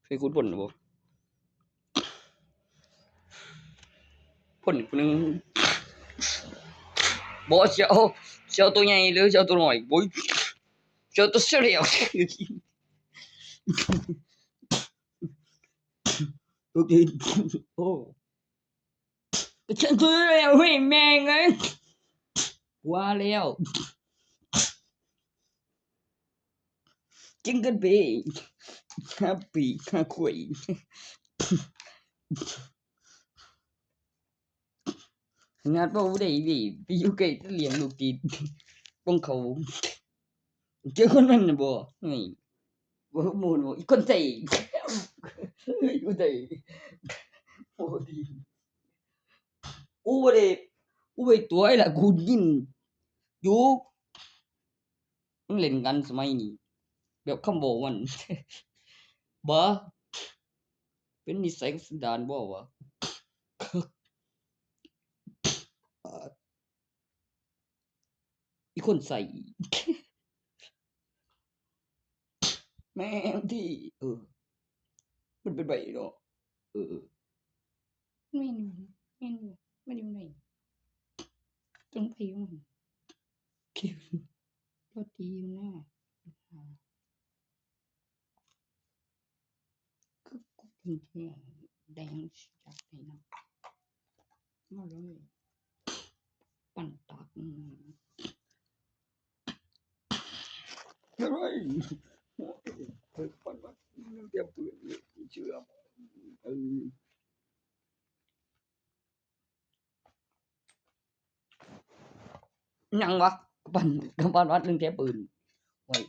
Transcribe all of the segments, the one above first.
ເຄີຍຂຸດຄົ້ນບໍ່? ພົ້ນຜູ້ໜຶ່ງ ບໍ່ ຊິເອົາ ຊິເອົາໂຕໃຫຍ່ ຫຼື ຊິເອົາໂຕນ້ອຍ? ໂອ້ຍ ຊິເອົາໂຕສຽວ ໂອເຄ ໂອ້ ກະເຊີນໂຕແລ້ວເວີຍ ແມ່ງເອີຍ ວ່າແລ້ວ ຈິງເກີນໄປ ຫາປີກຫາຄວາຍ ຂະໜາດເວົ້າບໍ່ໄດ້ເວີຍ ໄປຢູ່ໃກ້ແຕ່ລ້ຽງລູກຕິດຂອງເຂົາ. ເຈີຄົນນັ້ນນະບໍ່? ໂອ້ຍ ບໍ່ ບໍ່ ບໍ່ ອີກຄົນໃສ່ ອີກຄົນໃສ່ ໂອ້ ດີ ກູບໍ່ໄດ້ ກູໄປຕົວະລະ ກູຍິນຢູ່ ມັນເລ່ນກັນສະໄໝນີ້ ແບບຄຳເວົ້າມັນ ບາ ເປັນນິໄສກັບສັນດານບໍ່ວະ? ອີກຄົນໃສ່ ແມ່ນຕິ ເອີ ມັນເປັນໄປເນາະ ເອີ ແມ່ນຢູ່ ແມ່ນຢູ່ ມັນຢູ່ໃນ ຈັ່ງໄປຢູ່ ໂອເຄ ໂທດທີຢູ່ນະ. ຄືກູເປັນແທ້ແດງຊິຈັກໄດ້ນຳ ມາເລີຍ ປັ່ນຕັກ ເຮີ້ຍ ເອີ ປັ່ນຕັກ ເອີ ຫຍັງວະ ກຳປັ່ນ ກຳປັ່ນວັດໜຶ່ງແທ້ປືນ ໂອ້ຍ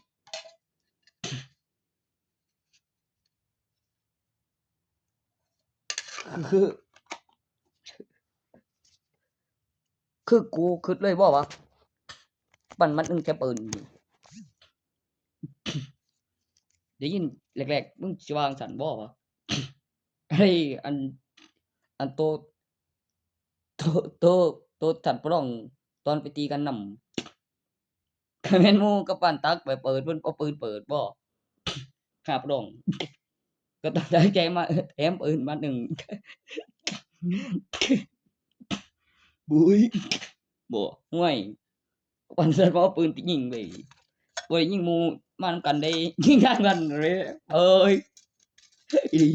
ຄື ຄື ຄືກູຄິດເລີຍບໍ່ວະ ກຳປັ່ນວັດໜຶ່ງແທ້ປືນ ໄດ້ຍິນແລກໆ ມຶງຊິວ່າຈັ່ງຊັ້ນບໍ່ວະ ເຮີ້ຍ ອັນ ອັນໂຕ ໂຕ ໂຕ ໂຕທ່ານປະຫຼອງ ຕອນໄປຕີກັນນຳ ຄັນແມ່ນໝູ່ກັບບ້ານຕັກໄປເປີດ ເພິ່ນເອົາປືນເປີດບໍ່ ຫາປະຫຼອງ ກໍຕ້ອງຕັ້ງໃຈມາແຖມປືນມາໜຶ່ງ ບຸ້ຍ ບໍ່ ຫ້ວຍ ປານຊັ້ນບໍ່ເອົາປືນໄປຍິງເວີຍ ບໍ່ໄດ້ຍິງໝູ່ມານຳກັນເດ້ ຍິງທາງນັ້ນເດ້ ເອີຍ ອີ່ຫຼີ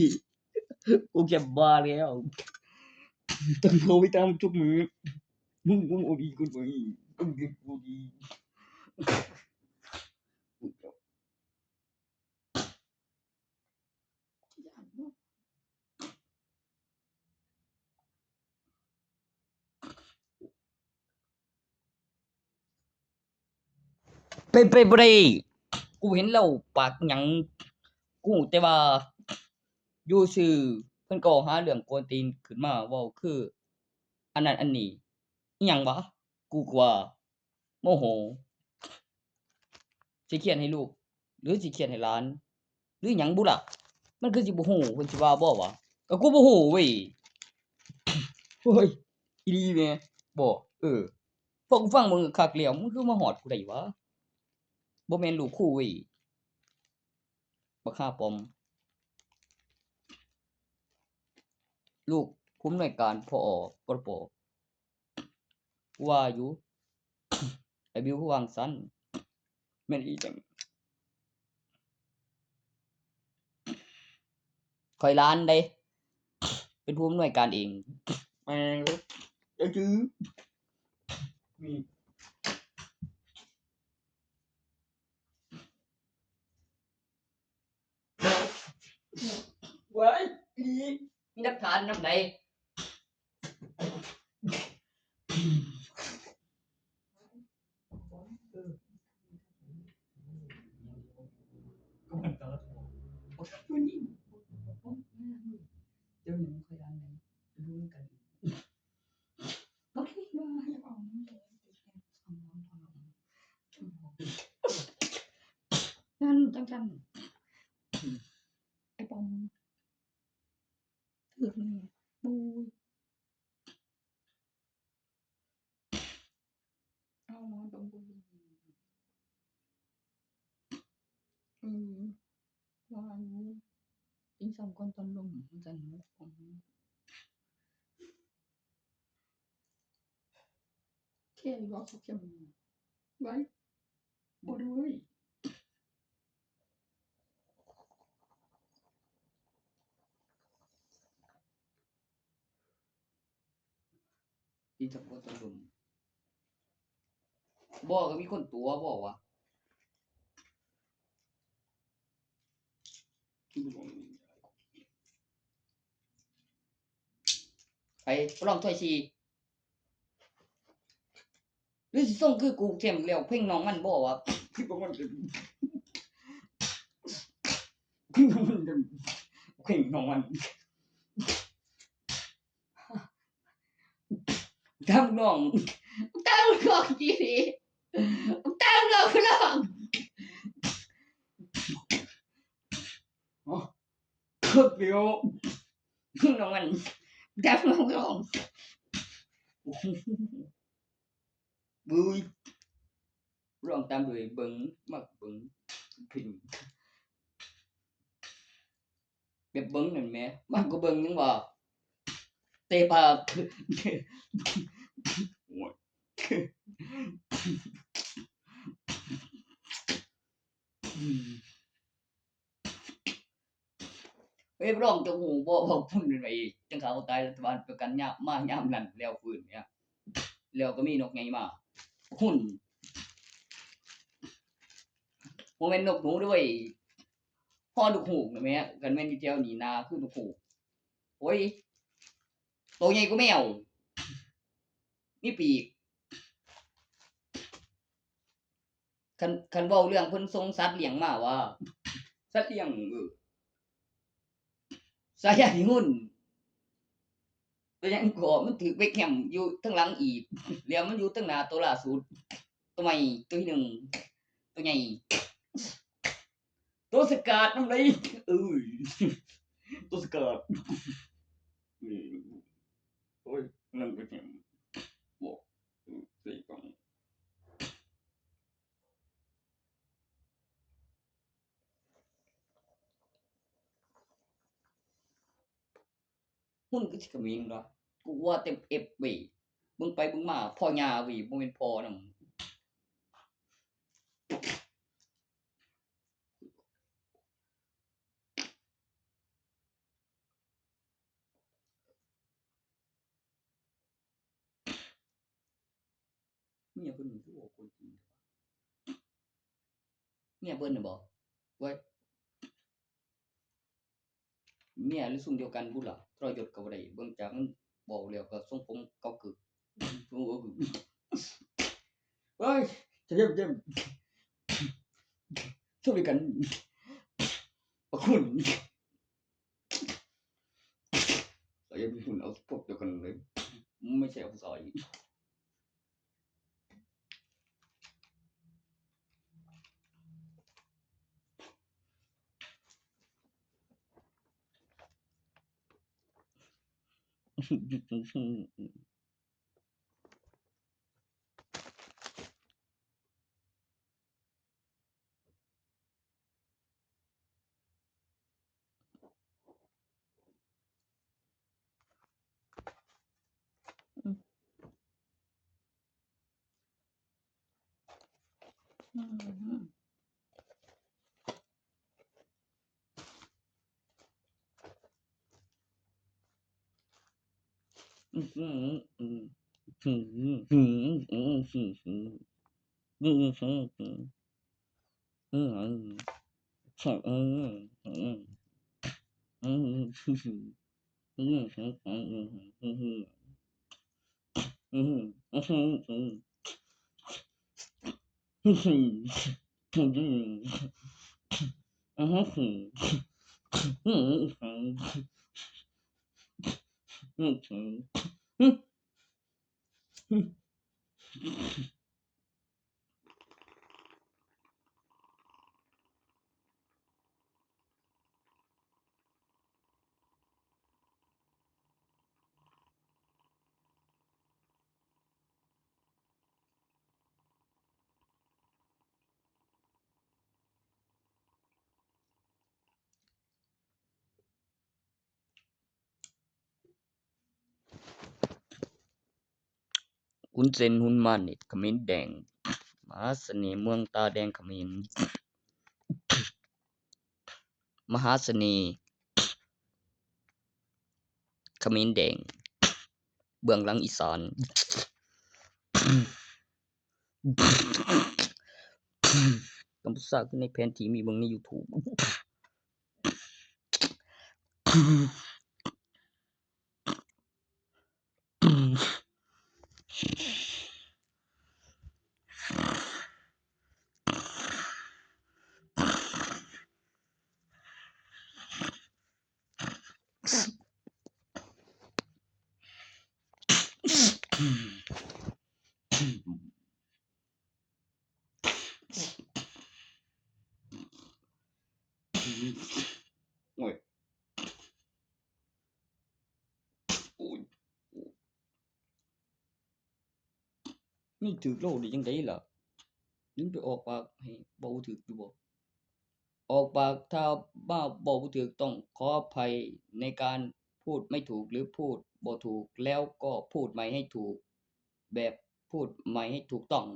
ກູຈະບ້າແລ້ວ ຕ້ອງໂທໄປຕາມທຸກມື້ ມຶງ ມຶງບໍ່ດີ ກູບໍ່ດີ ມຶງບໍ່ດີ. ເປັນໄປບໍ່ໄດ້ ກູເຫັນແລ້ວປາກຫຍັງ ກູຮູ້ແຕ່ວ່າຢູ່ຊື່ ເພິ່ນກໍຫາເລື່ອງກວນຕີນຂຶ້ນມາເວົ້າ ຄືອັນນັ້ນອັນນີ້ ອີ່ຫຍັງຫວາ ກູກໍວ່າ ໂມໂຫ ຊິຄຽດໃຫ້ລູກ ຫຼື ຊິຄຽດໃຫ້ຫຼານ ຫຼື ຫຍັງບຸລະ ມັນຄືຊິບໍ່ຮູ້ ເພິ່ນຊິວ່າບໍ່ຫວາ ກໍກູບໍ່ຮູ້ເວີຍ ໂອ້ຍ ອີ່ຫຼີແມ ບໍ່ ເອີ ພໍກູຟັງເບິ່ງຄັກແລ້ວ ມັນຄືມາຮອດກູໄດ້ຫວາ ບໍ່ແມ່ນລູກຄູເວີຍ ບັກຫາປອມ ລູກຜູ້ອຳນວຍການ ຜອ ປຕປ ກູວ່າຢູ່ ໄອ້ບິວຄືວ່າຊັ້ນ ແມ່ນອີ່ຫຍັງ? ຂ້ອຍຫຼານເດ້ ເປັນຜູ້ອຳນວຍການເອງ ແມ່ນ ໄດ້ຈື່ ວ້າຍ ອີ່ຫຼີ ມີຫຼັກຖານນຳໃດ? ນັ້ນ ຈັ່ງຊັ້ນ ໄອ້ປອມ ຖືກແລ້ວ ໂອ້ຍ ເອົາ ເອົາ ເອົາ ເອົາ ເອີ ວ່າຢູ່ ກິນຊ້ຳກ່ອນຕອນລົງ ວ່າຊັ້ນເນາະ ແຄ່ເວົ້າເຂົ້ມ ໄວ້ ບໍ່ໄດ້ເວີຍ ອີ່ຈັກບໍ່ຕ້ອງລົມ ບໍ່ ກໍມີຄົນຕົວະບໍ່ວະ? ໄປ ລອງຖ້ວຍສີ່ ຫຼືຊິສົ່ງຄືກູເຄັມແລ້ວ ເພງນ້ອງມັນບໍ່ວະ? ຄືບໍ່ມັນ ຄືບໍ່ມັນ ເພງນ້ອງມັນ ຕາມນ້ອງ ຕາມນ້ອງດີໆ ຕາມນ້ອງ ນ້ອງ ໂອ້ ໂຄດເປັວ ນ້ອງມັນ ຕາມນ້ອງ ນ້ອງ ບຶ້ຍ ລອງຕາມດ້ວຍເບິ່ງ ມັກເບິ່ງ ເປັນ ແບບເບິ່ງນັ້ນແໝ ມັນກໍເບິ່ງຫຍັງວ່າ ເຕະປາກ ໂອ້ຍ ເອີຍ ລອງເຈົ້າຮູ້ບໍ່ວ່າພຸ້ນໄປ ຈັ່ງຂ້າວຕາຍ ລັດຖະບານປະກັນຍາມ ມາຍາມນັ້ນແລ້ວຟື້ນເນຍ ແລ້ວກໍມີນົກໃຫຍ່ມາ ພຸ້ນ ບໍ່ແມ່ນນົກໜູເດ້ເວີຍ ຮອນກຮູ້ນະແມ່ ຄັນແມ່ນຢູ່ແຖວນີ້ນາຄືນົກຮູ້ ໂອ້ຍ ໂຕໃຫຍ່ກວ່າແມວ ມີປີກ ຄັນ ຄັນເວົ້າເລື່ອງເພິ່ນສົ່ງສັດລ້ຽງມາວ່າ ສັດລ້ຽງ ເອີ ສາຍຍານຫຸ່ນ ເປັນຫຍັງກໍມັນຖືກເບັກແຮມຢູ່ທາງຫຼັງອີກ ແລ້ວມັນຢູ່ທາງໜ້າໂຕລ່າສຸດ ໂຕໃໝ່ ໂຕທີໜຶ່ງ ໂຕໃຫຍ່ ໂຕສະກາດນຳໃດ ເອີຍ ໂຕສະກາດ ໂອ້ຍ ນັ້ນເປັນຫຍັງ ບອກ ເອີ ໃສ່ກ່ອນ ຫຸ່ນຄືຊິຂະເໝນວະ ກູວ່າແຕ່ເອັບເວີຍ ເບິ່ງໄປເບິ່ງມາພໍ່ຍ່າເວີຍ ບໍ່ແມ່ນພໍ່ນຳ ເມຍເພິ່ນຄືເວົ້າຄົນຈີນ ເມຍເພິ່ນນະບໍ ເວີຍ ເມຍຫຼືຊຸມດຽວກັນພຸ້ນລະ ທະລະຍົດກໍບໍ່ໄດ້ ເບິ່ງຈາກມັນເວົ້າແລ້ວກໍຊົງຜົມເກົາກຶກ ໂອ້ຍ ຈະເຈັບ ເຈັບ ຊຸມດຽວກັນ ບັກຄຸນ ສາຍເອັບ ເອົາພວກດຽວກັນເລີຍ ໄມ່ໃຊ່ເອົາຜູ້ຊາຍ. ອືມ ຂຸນເຊັນ ຮຸນມານິດ ຂະເໝນແດງ ມະຫາສະເໜ່ເມືອງຕາແດງຂະເໝນ ມະຫາສະເໜ່ຂະເໝນແດງ ເບື້ອງຫຼັງອີສານ. ກຳພູຊາຄືໃນແຜນທີ່ມີເບິ່ງໃນຢູທູບ. ໂອ້ຍ ໂອ້ຍ ນີ້ຖືກໂລກໄດ້ຈັ່ງໃດລະ? ມັນໄປອອກປາກໃຫ້ເວົ້າບໍ່ຖືກຢູ່ບໍ່? ອອກປາກ ຖ້າວ່າເວົ້າບໍ່ຖືກ ຕ້ອງຂໍອະໄພໃນການ ພູດໄມ່ຖືກ ຫຼື ພູດບໍ່ຖືກ ແລ້ວກໍພູດໃໝ່ໃຫ້ຖືກ ແບບພູດໃໝ່ໃຫ້ຖືກຕ້ອງ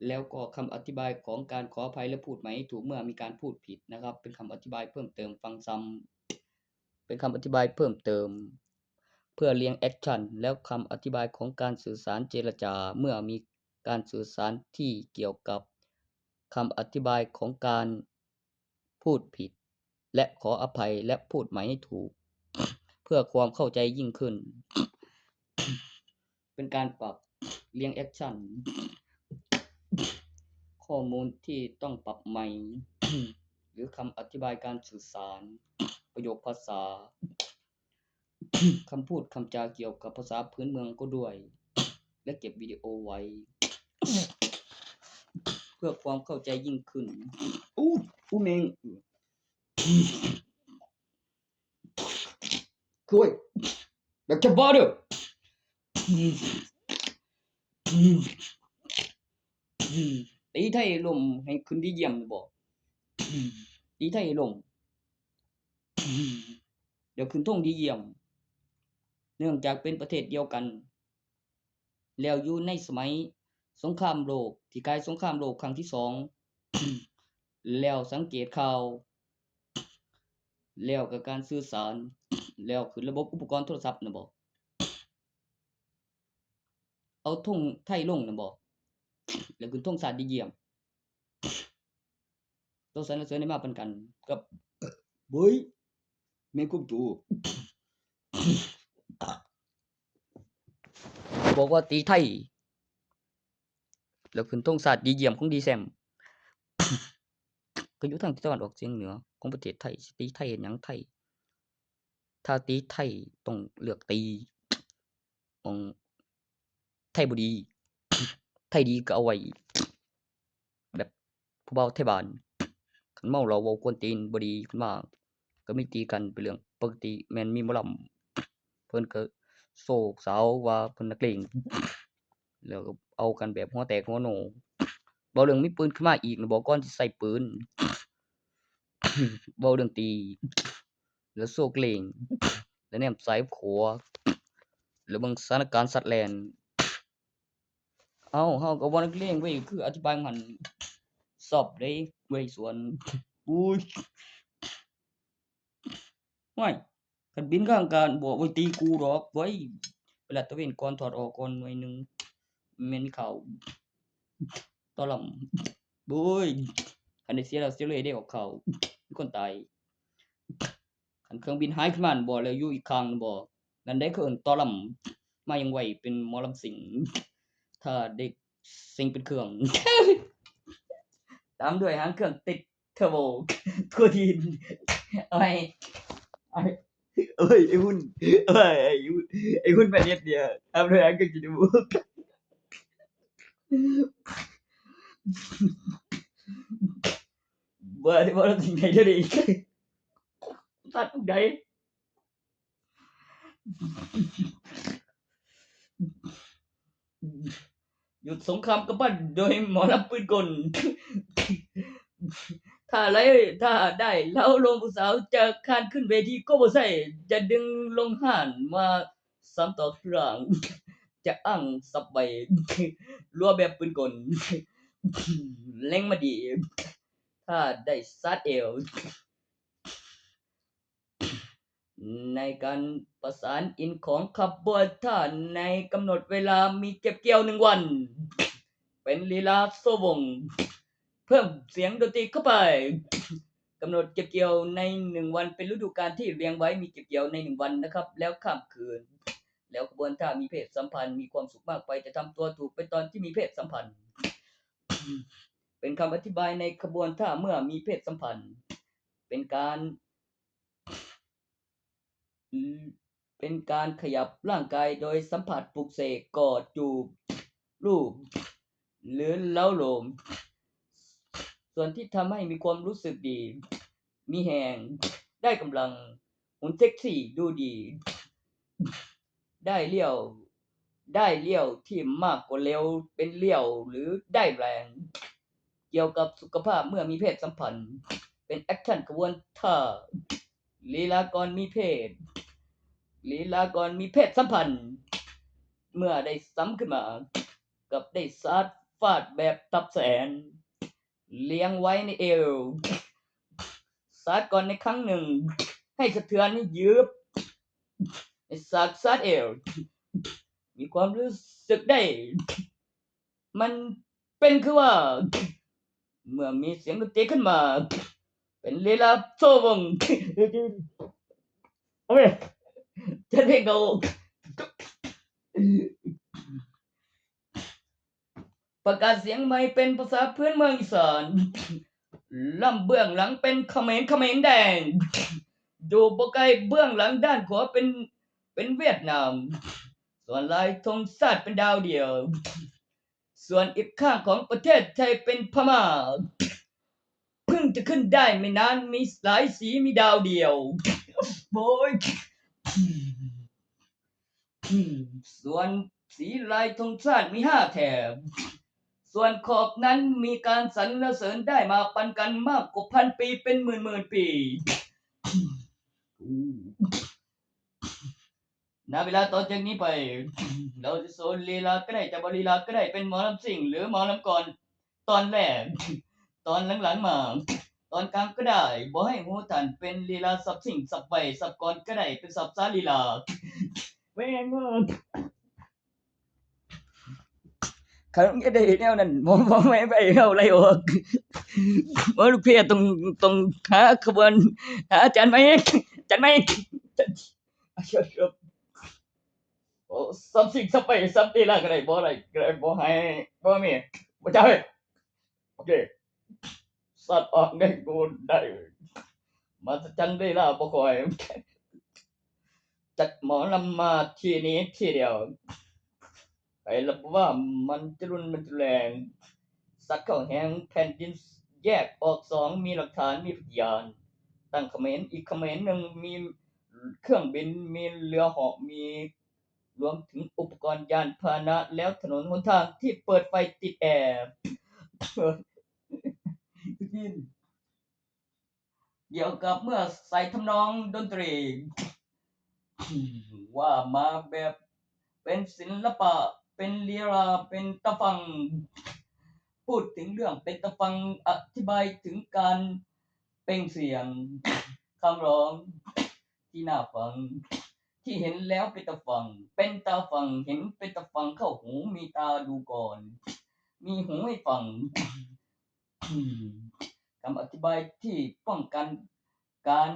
ແລ້ວກໍຄຳອະທິບາຍຂອງການຂໍອະໄພ ແລະ ພູດໃໝ່ໃຫ້ຖືກເມື່ອມີການພູດຜິດນະຄັບ ເປັນຄຳອະທິບາຍເພີ່ມເຕີມ ຟັງຊ້ຳ ເປັນຄຳອະທິບາຍເພີ່ມເຕີມ ເພື່ອລຽງແອັກຊັນ ແລ້ວຄຳອະທິບາຍຂອງການສື່ສານເຈລະຈາ ເມື່ອມີການສື່ສານທີ່ກ່ຽວກັບຄຳອະທິບາຍຂອງການ ພູດຜິດ ແລະ ຂໍອະໄພ ແລະ ພູດໃໝ່ໃຫ້ຖືກ ເພື່ອຄວາມເຂົ້າໃຈຍິ່ງຂຶ້ນ. ເປັນການປັບລຽງແອັກຊັນ ຂໍ້ມູນທີ່ຕ້ອງປັບໃໝ່ ຫຼື ຄຳອະທິບາຍການສື່ສານ, ປະໂຫຍກພາສາ, ຄຳພູດຄຳຈາກ່ຽວກັບພາສາພື້ນເມືອງກໍດ້ວຍ ແລະ ເກັບວິດີໂອໄວ້ ເພື່ອຄວາມເຂົ້າໃຈຍິ່ງຂຶ້ນ. ອູ້ ອູ້ແມ່ງ ໂອ້ຍ ແບັກຈະບາເດີ ຕີໄທລົມໃຫ້ຂຶ້ນດີຢ້ຽມແມ່ນບໍ່? ຕີໄທລົມ ດຽວຂຶ້ນທົງດີຢ້ຽມ ເນື່ອງຈາກເປັນປະເທດດຽວກັນ ແລ້ວຢູ່ໃນສະໄໝສົງຄາມໂລກ ທີ່ກາຍສົງຄາມໂລກຄັ້ງທີສອງ ແລ້ວສັງເກດຂ່າວ ແລ້ວກໍການສື່ສານ ແລ້ວຂຶ້ນລະບົບອຸປະກອນໂທລະສັບນະບໍ? ເອົາທຸງໄທລົງນະບໍ? ແລ້ວຂຶ້ນທຸງຊາດດີຢ້ຽມ. ໂຕສັນລະເສີນໄດ້ມາປານກັນກັບ ເວີຍ ແມ່ນຄວາມໂຕ ບອກວ່າຕີໄທ ແລ້ວຂຶ້ນທຸງຊາດດີຢ້ຽມຂອງດີແຊມ ກໍຢູ່ທາງທິດຕາເວັນອອກສຽງເໜືອຂອງປະເທດໄທ ຊິຕີໄທເຮັດຫຍັງ? ໄທ ຖ້າຕີໄທຕ້ອງເລືອກຕີ ອອງ ໄທບໍ່ດີ ໄທດີກໍເອົາໄວ້ແບບຜູ້ບ່າວໄທບ້ານ ຄັນເມົາເຫຼົ້າເວົ້າກວນຕີນບໍ່ດີຂຶ້ນມາ ກໍມີຕີກັນເປັນເລື່ອງປົກກະຕິ ແມ່ນມີໝໍລຳ ເພິ່ນກໍໂຊກສາວວ່າເພິ່ນນັກເລງ ແລ້ວກໍເອົາກັນແບບຫົວແຕກຫົວໂນ. ເວົ້າເລື່ອງມີປືນຂຶ້ນມາອີກນະບໍ ກ່ອນຊິໃຊ້ປືນ ເວົ້າເລື່ອງຕີແລ້ວໂຊກເລງ ແລ້ວແນມຊ້າຍຂວາ ແລ້ວເບິ່ງສະຖານະການສັດແລ່ນ ເອົ້າ ເຮົາກໍບໍ່ນັກເລງເວີຍ ຄືອະທິບາຍຫັ້ນ ຊອບເດ້ເວີຍສວນ. ໂອ້ຍ ຫ້ວຍ ຄັນບິນຂ້າງການບໍ່ໄວ້ຕີກູດອກເວີຍ. ໄປລາດຕະເວນກ່ອນ ຖອດອອກກ່ອນໜ່ວຍໜຶ່ງ ແມ່ນມີຂ່າວຕໍ່ລຳ. ໂອ້ຍ ຄັນໄດ້ເສຍແລ້ວເສຍເລີຍເດ້ອອກຂ່າວ ມີຄົນຕາຍ. ຄັນເຄື່ອງບິນຫາຍຂຶ້ນມານັ້ນບໍ່ ແລ້ວຢູ່ອີກຂ້າງນັ້ນບໍ່ ນັ້ນໃດເຂົາເອີ້ນຕໍ່ລຳ ມາຢ່າງໄວ ເປັນໝໍລຳຊິງ ຖ້າເດັກ ສິ່ງเป็นเครื่อง ตามด้วยหางเครื่องติดเทอร์โบ โคตรดี เอาไว้ เอาไว้ เอาไว้ ไอ้หุ้น เอาไว้ ไอ้หุ้น ไอ้หุ้นมาเฮ็ดเนี่ย ตามด้วยหางเครื่องติดเทอร์โบ บ่ได้ บ่ได้สิ่งใดเท่านี้ ตัดตรงใด หยุดสงครามกำปั้นโดยหมอลำปืนกล ถ้าไร ถ้าได้เล้าลงผู้สาวจะคานขึ้นเวทีก็บ่ใช่ จะดึงลงห่านมาซ้ำต่อหลัง จะอ้างสับใบ รัวแบบปืนกล เล็งมาดี ถ้าได้ซาดเอว ในการประสานอินของขบวนท่าในกำหนดเวลามีเก็บเกี่ยวหนึ่งวัน เป็นลีลาโซ่วง เพิ่มเสียงดนตรีเข้าไป กำหนดเก็บเกี่ยวในหนึ่งวัน เป็นฤดูกาลที่เรียงไว้ มีเก็บเกี่ยวในหนึ่งวันนะครับ แล้วข้ามคืน แล้วขบวนท่ามีเพศสัมพันธ์ มีความสุขมากไป จะทำตัวถูกเป็นตอนที่มีเพศสัมพันธ์ เป็นคำอธิบายในขบวนท่าเมื่อมีเพศสัมพันธ์ เป็นการ เป็นการขยับร่างกายโดยสัมผัส ปลุกเสก กอด จูบ ลูบ หรือเล้าโลม ส่วนที่ทำให้มีความรู้สึกดี มีแฮง ได้กำลัง หุ่นเซ็กซี่ ดูดี ได้เรี่ยว ได้เรี่ยวที่มากกว่าเร็ว เป็นเรี่ยว หรือได้แรง เกี่ยวกับสุขภาพเมื่อมีเพศสัมพันธ์ เป็นแอคชั่นขบวนท่า ลีลาก่อนมีเพศ ลีลาก่อนมีเพศสัมพันธ์ เมื่อได้ซ้ำขึ้นมา กับได้ซาดฟาดแบบตับแสน เลี้ยงไว้ในเอว ซาดก่อนในครั้งหนึ่ง ให้สะเทือน ให้ยืบ ให้สากซาดเอว มีความรู้สึกได้ มันเป็นคือว่า เมื่อมีเสียงดนตรีขึ้นมา เป็นลีลาโซ่วง โอเค จัดเพลงเขา ประกาศเสียงใหม่เป็นภาษาพื้นเมืองอีสาน ลำเบื้องหลังเป็นเขมร เขมรแดง อยู่บ่ไกลเบื้องหลังด้านขวาเป็น เป็นเวียดนาม ส่วนลายธงชาติเป็นดาวเดียว ส่วนอีกข้างของประเทศไทยเป็นพม่า เพิ่งจะขึ้นได้ไม่นาน มีหลายสี มีดาวเดียว โอ้ย ส่วนสีลายธงชาติมีห้าแถบ ส่วนขอบนั้นมีการสรรเสริญได้มาปันกันมากกว่าพันปี เป็นหมื่นๆ ปี ณ เวลาต่อจากนี้ไป เราจะโซนลีลาก็ได้ จะบ่ลีลาก็ได้ เป็นหมอลำซิ่งหรือหมอลำก่อน ตอนแรก ตอนหลังๆ มา ตอนกลางก็ได้ บ่ให้หูท่านเป็นลีลาสับซิ่ง สับไว สับก่อนก็ได้ เป็นสับสาลีลา แม่นบ่ คันเฮ็ดได้แนวนั้น บ่ บ่แม่นไปเอาไล่ออก บ่ ลูกพี่ต้อง ต้องหาขบวน หาอาจารย์ใหม่ อาจารย์ใหม่ โอ้ สับซิ่ง สับไว สับลีลาก็ได้ บ่ได้ ก็ได้ บ่ให้ บ่มี บ่จ่าย โอเค สัตว์ออกได้กูได้ มหัศจรรย์ลีลาบ่ค่อย จัดหมอลำมาทีนี้ทีเดียว ใครรับว่ามันจะรุนมันจะแรง สัตว์เข้าแหงแผ่นดินแยกออกสอง มีหลักฐาน มีพยาน ตั้งเขมร อีกเขมรหนึ่ง มีเครื่องบิน มีเรือเหาะ มี รวมถึงอุปกรณ์ยานพาหนะ แล้วถนนหนทางที่เปิดไฟติดแอร์ เกี่ยวกับเมื่อใส่ทำนองดนตรี ว่ามาแบบเป็นศิลปะ ເປັນລີລາເປັນຕາຟັງ. ພູດເຖິງເລື່ອງເປັນຕາຟັງ ອະທິບາຍເຖິງການເປັ່ງສຽງຄຳຮ້ອງທີ່ໜ້າຟັງ ທີ່ເຫັນແລ້ວເປັນຕາຟັງ ເປັນຕາຟັງ ເຫັນເປັນຕາຟັງ ເຂົ້າຫູ ມີຕາດູກ່ອນ ມີຫູໃຫ້ຟັງ. ຄຳອະທິບາຍທີ່ປ້ອງກັນການ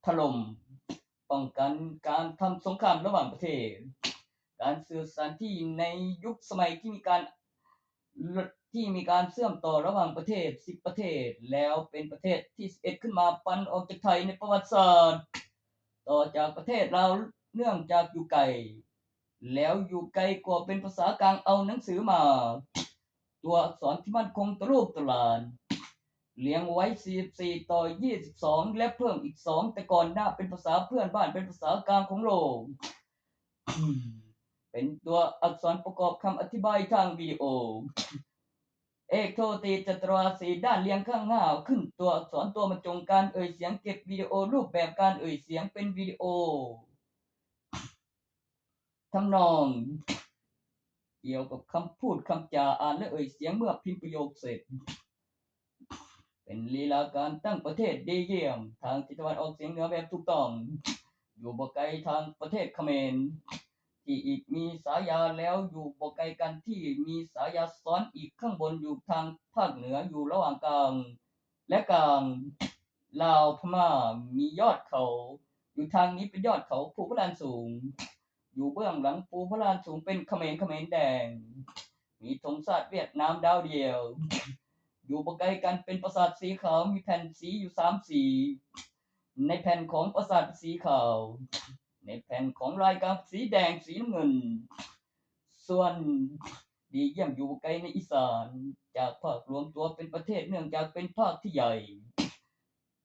ຖະຫຼົ່ມ, ປ້ອງກັນການທຳສົງຄາມລະຫວ່າງປະເທດ, ການສື່ສານທີ່ໃນຍຸກສະໄໝທີ່ມີການ ທີ່ມີການເຊື່ອມຕໍ່ລະຫວ່າງປະເທດສິບປະເທດ ແລ້ວເປັນປະເທດທີສິບເອັດຂຶ້ນມາ ປັ່ນອອກຈາກໄທໃນປະຫວັດສາດ ຕໍ່ຈາກປະເທດລາວ ເນື່ອງຈາກຢູ່ໄກ ແລ້ວຢູ່ໄກກໍເປັນພາສາກາງເອົາໜັງສືມາ ຕົວອັກສອນທີ່ໝັ້ນຄົງຕໍ່ລູກຕໍ່ຫຼານ ລຽງໄວ້ສີ່ສິບສີ່ຕໍ່ຊາວສອງ ແລະ ເພີ່ມອີກສອງ ແຕ່ກ່ອນໜ້າເປັນພາສາເພື່ອນບ້ານ ເປັນພາສາກາງຂອງໂລກ ເປັນຕົວອັກສອນປະກອບຄຳອະທິບາຍທາງວິດີໂອ ເອກໂທຕິຈັດຕະວາສີ ດ້ານລຽງຂ້າງໜ້າ ຂຶ້ນຕົວອັກສອນຕົວບັນຈົງ ການເອີ່ຍສຽງ ເກັບວິດີໂອ ຮູບແບບການເອີ່ຍສຽງເປັນວິດີໂອ ທຳນອງ ກ່ຽວກັບຄຳພູດຄຳຈາ ອ່ານ ແລະ ເອີ່ຍສຽງເມື່ອພິມປະໂຫຍກເສັດ ເປັນລີລາການຕັ້ງປະເທດດີຢ້ຽມ ທາງທິດຕາເວັນອອກສຽງເໜືອແບບຖືກຕ້ອງ ຢູ່ບໍ່ໄກທາງປະເທດຂະເໝນ ທີ່ອີກມີສາຍາ ແລ້ວຢູ່ບໍ່ໄກກັນທີ່ມີສາຍາຊ້ອນອີກ ຂ້າງບົນຢູ່ທາງພາກເໜືອ ຢູ່ລະຫວ່າງກາງ ແລະ ກາງ ລາວພະມ້າ ມີຍອດເຂົາ ຢູ່ທາງນີ້ເປັນຍອດເຂົາພູພະລານສູງ ຢູ່ເບື້ອງຫຼັງພູພະລານສູງເປັນຂະເໝນ ຂະເໝນແດງ ມີທຸງຊາດຫວຽດນາມດາວດຽວ ຢູ່ບໍ່ໄກກັນເປັນປາສາດສີຂາວ ມີແຜ່ນສີຢູ່ສາມສີ ໃນແຜ່ນຂອງປາສາດເປັນສີຂາວ ໃນແຜ່ນຂອງລາຍກາງເປັນສີແດງ ສີນ້ຳເງິນ ສ່ວນດີຢ້ຽມຢູ່ບໍ່ໄກໃນອີສານ ຈາກພາກລວມຕົວເປັນປະເທດ ເນື່ອງຈາກເປັນພາກທີ່ໃຫຍ່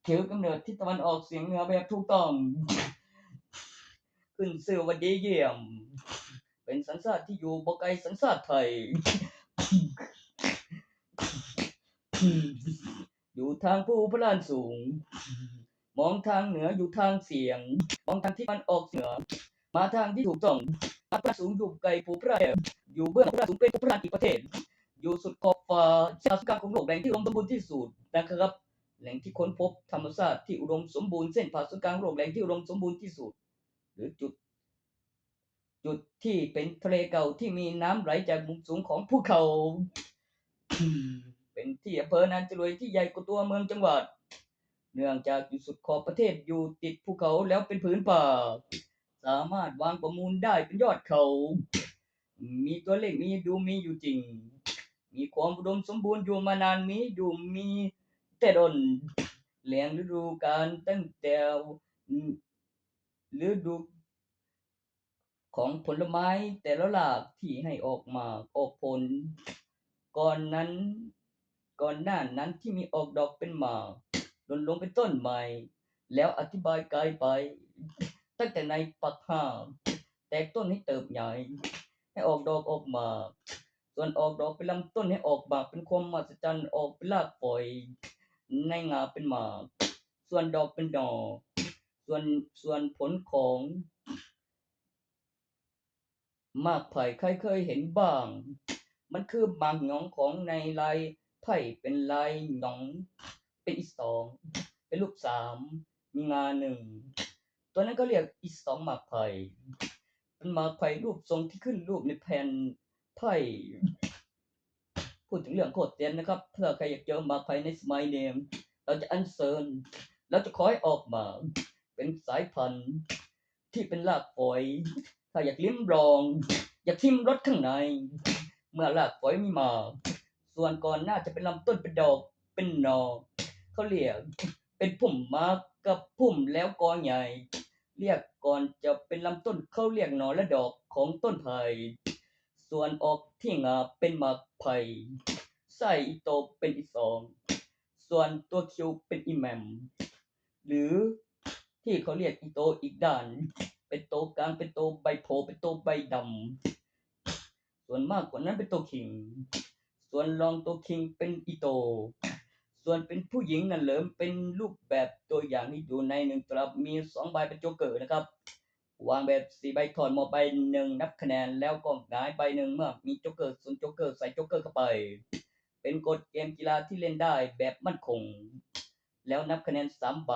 ຖືກກຳເນີດທິດຕາເວັນອອກສຽງເໜືອແບບຖືກຕ້ອງ ຂຶ້ນຊື່ວ່າດີຢ້ຽມ ເປັນສັນຊາດທີ່ຢູ່ບໍ່ໄກສັນຊາດໄທ ຢູ່ທາງພູພະລານສູງ ມອງທາງເໜືອຢູ່ທາງສຽງ ມອງທາງທິດຕາເວັນອອກສຽງເໜືອ ມາທາງທີ່ຖືກຕ້ອງ ມາທາງສູງຢູ່ໄກພູພະລານ ຢູ່ເບື້ອງພູພະລານສູງເປັນພູພະລານອີກປະເທດ ຢູ່ສຸດຂອບຟ້າ ເສັ້ນຜ່າສູນກາງຂອງໂລກ ແຫຼ່ງທີ່ອຸດົມສົມບູນທີ່ສຸດນະຄັບ ແຫຼ່ງທີ່ຄົ້ນພົບທຳມະຊາດທີ່ອຸດົມສົມບູນ ເສັ້ນຜ່າສູນກາງໂລກ ແຫຼ່ງທີ່ອຸດົມສົມບູນທີ່ສຸດ ຫຼື ຈຸດ ຈຸດທີ່ເປັນທະເລເກົ່າທີ່ມີນ້ຳໄຫຼຈາກມຸມສູງຂອງພູເຂົາ ເປັນທີ່ອຳເພີນາຈະລວຍທີ່ໃຫຍ່ກວ່າຕົວເມືອງຈັງຫວັດ ເນື່ອງຈາກຢູ່ສຸດຂອບປະເທດ ຢູ່ຕິດພູເຂົາ ແລ້ວເປັນຜືນປ່າ ສາມາດວາງປະມູນໄດ້ເປັນຍອດເຂົາ ມີຕົວເລກ ມີດູມີຢູ່ຈິງ ມີຄວາມອຸດົມສົມບູນຢູ່ມານານ ມີດູມີແຕ່ດົນ ແລ້ງລະດູການຕັ້ງແຕ່ ລະດູ ຂອງຜົນລະໄມ້ແຕ່ລະລາກທີ່ໃຫ້ອອກໝາກອອກຜົນ ກ່ອນນັ້ນ ກ່ອນໜ້ານັ້ນທີ່ມີອອກດອກເປັນໝາກ ຫຼົ່ນລົງເປັນຕົ້ນໃໝ່ ແລ້ວອະທິບາຍກາຍໄປ ຕັ້ງແຕ່ໃນປັກຮາກ ແຕກຕົ້ນໃຫ້ເຕີບໃຫຍ່ ໃຫ້ອອກດອກອອກໝາກ ສ່ວນອອກດອກເປັນລຳຕົ້ນ ໃຫ້ອອກໝາກເປັນຄວາມມະຫັດສະຈັນ ອອກເປັນລາກຝອຍ ໃນງ່າເປັນໝາກ ສ່ວນດອກເປັນໜໍ່ ສ່ວນ ສ່ວນຜົນຂອງ ໝາກໄຜ່ ໃຜເຄີຍເຫັນບ້າງ? ມັນຄືໝາກຫຍອງຂອງໃນລາຍໄພ້ ເປັນລາຍຫຍອງ ເປັນອີສອງ ເປັນຮູບສາມ ມີງາໜຶ່ງ ຕົວນັ້ນເຂົາລຽກອີສອງໝາກໄຜ່ ເປັນໝາກໄຜ່ຮູບຊົງທີ່ຂຶ້ນຮູບໃນແຜ່ນໄພ້. ພູດເຖິງເລື່ອງໂຄດເຕັນນະຄັບ ເພື່ອໃຄຢາກເຈີໝາກໄຜ່ໃນສະໄໝນີ້ ເຮົາຈະອັນເຊີນ ເຮົາຈະຂໍໃຫ້ອອກໝາກເປັນສາຍພັນ ທີ່ເປັນລາກຝອຍ ຖ້າຢາກລິມລອງ ຢາກຊິມລົດຂ້າງໃນ ເມື່ອລາກຝອຍມີໝາກ ສ່ວນກ່ອນໜ້າຈະເປັນລຳຕົ້ນ ເປັນດອກ ເປັນໜໍ່ ເຂົາລຽກເປັນພຸ່ມໝາກກັບພຸ່ມແລ້ວກໍໃຫຍ່ ລຽກກ່ອນຈະເປັນລຳຕົ້ນ ເຂົາລຽກໜໍ່ແລະດອກຂອງຕົ້ນໄຜ່ ສ່ວນອອກທີ່ງາເປັນໝາກໄຜ່ ໃສ່ອີໂຕເປັນອີສອງ ສ່ວນຕົວຄິວເປັນອີແໝ່ມ ຫຼື ທີ່ເຂົາລຽກອີໂຕອີກດ້ານ ເປັນໂຕກາງ ເປັນໂຕໃບໂພ ເປັນໂຕໃບດຳ ສ່ວນມາກກວ່ານັ້ນເປັນໂຕຄິງ ສ່ວນລອງໂຕຄິງເປັນອີໂຕ ສ່ວນເປັນຜູ້ຍິງນັ້ນເລີມເປັນຮູບແບບຕົວຢ່າງທີ່ຢູ່ໃນໜຶ່ງຕະລັບ ມີສອງໃບເປັນໂຈເກີນະຄັບ ວາງແບບສີ່ໃບ ຖອນມອບໃບໜຶ່ງ ນັບຄະແນນ ແລ້ວກໍຫງາຍໃບໜຶ່ງ ເມື່ອມີໂຈກເກີ ສວນໂຈກເກີ ໃສ່ໂຈກເກີເຂົ້າໄປ. ເປັນກົດເກມກິລາທີ່ເລ່ນໄດ້ແບບໝັ້ນຄົງ ແລ້ວນັບຄະແນນສາມໃບ